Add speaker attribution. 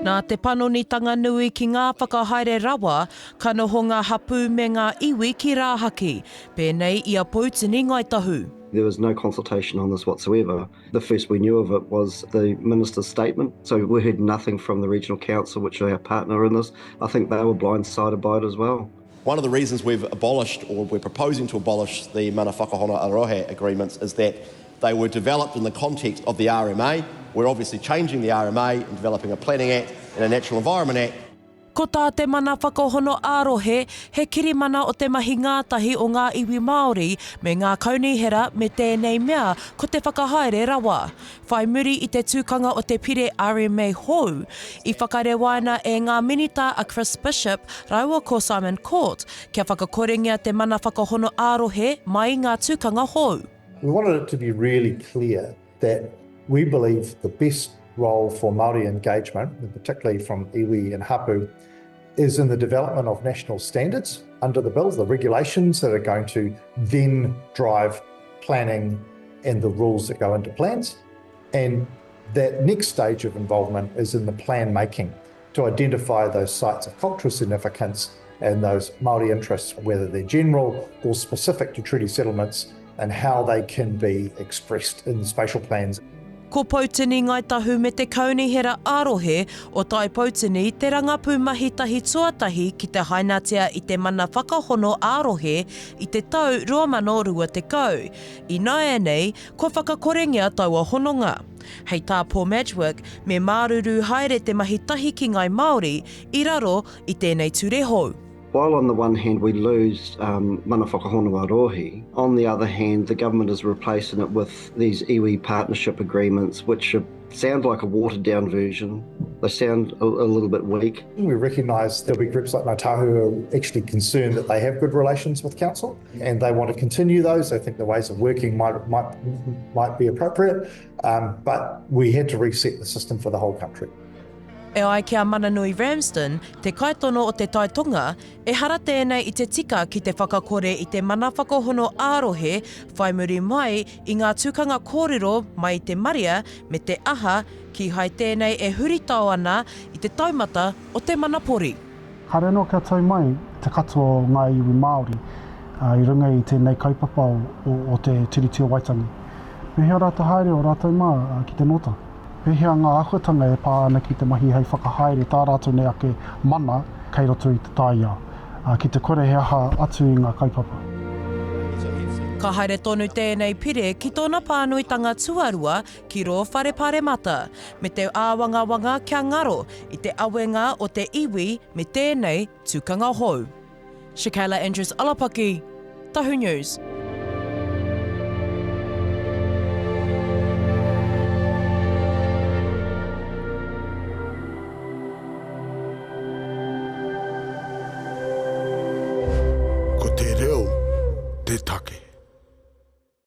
Speaker 1: Nā te panonitanga nui ki ngā whakahaere rawa, ka noho ngā hapū me ngā iwi ki rāhaki, pēnei i a Poutini Ngāi Tahu.
Speaker 2: There was no consultation on this whatsoever. The first we knew of it was the minister's statement, so we heard nothing from the regional council, which are our partner in this. I think they were blindsided by it as well.
Speaker 3: One of the reasons we've abolished, or we're proposing to abolish, the Mana Whakahono a Rohe agreements is that they were developed in the context of the RMA. We're obviously changing the RMA and developing a Planning Act and a Natural Environment Act.
Speaker 1: Ko tā te Mana Whakahono ā-Rohe, he kirimana o te mahi ngātahi o ngā iwi Māori me ngā kaunihera me tēnei mea ko te whakahaere rawa. Whai muri i te tūkanga o te pire RMA hou, i whakarewaina e ngā minita a Chris Bishop rāua ko Simon Court kia whakakorengia te Mana Whakahono ā-Rohe mai i ngā tūkanga hou.
Speaker 4: We wanted it to be really clear that we believe the best role for Māori engagement, and particularly from iwi and hapu, is in the development of national standards under the bill, the regulations that are going to then drive planning and the rules that go into plans. And that next stage of involvement is in the plan making to identify those sites of cultural significance and those Māori interests, whether they're general or specific to treaty settlements, and how they can be expressed in the spatial plans.
Speaker 1: Ko Poutini Ngāi Tahu me te Kaunihera ā-Rohe o Tai Poutini te rangapū mahi tahi tuatahi ki te hainatia i te mana whakahono ā-rohe i te tau 2020. Ināianei, kua whakakorengia taua hononga. Hei tā Paul Madgwick, me mārūrū haere te mahi tahi ki Ngāi Māori i raro i tēnei ture hou.
Speaker 2: While on the one hand we lose um, mana whakahono a rohe, on the other hand the government is replacing it with these iwi partnership agreements which are, sound like a watered down version. They sound a, a little bit weak.
Speaker 4: We recognise there'll be groups like Ngāi Tahu who are actually concerned that they have good relations with council and they want to continue those. They think the ways of working might, might, might be appropriate, um, but we had to reset the system for the whole country.
Speaker 1: E ai ki a Mananui Ramsden, te kaitono o Te Tai Tonga, ehara tēnei i te tika ki te whakakore i te mana whakahono ā-rohe whai muri mai i ngā tukanga kōrero mai i te marea me te aha kīhai tēnei e huritao ana i te taumata o te manapori.
Speaker 5: Kāre anō kia tau mai te katoa o ngā iwi Māori i runga i tēnei kaupapa o te Tiriti o Waitangi. Pēhea rā te haere o rātou mā ki te nōta? Pēhea ngā āhuatanga e pā ana ki te mahi hei whakahaere tā rātou nei ake mana kei roto i te taiao, ki te kore he aha atu i ngā kaupapa?
Speaker 1: Ka haere tonu tēnei pire ki tōna pānuitanga tuarua ki rō whare paremata, me te āwangawanga kia ngaro i te awenga o te iwi me tēnei tukanga hou. Shakayla Andrews Alapaki, Tahu News.
Speaker 6: Ko te reo.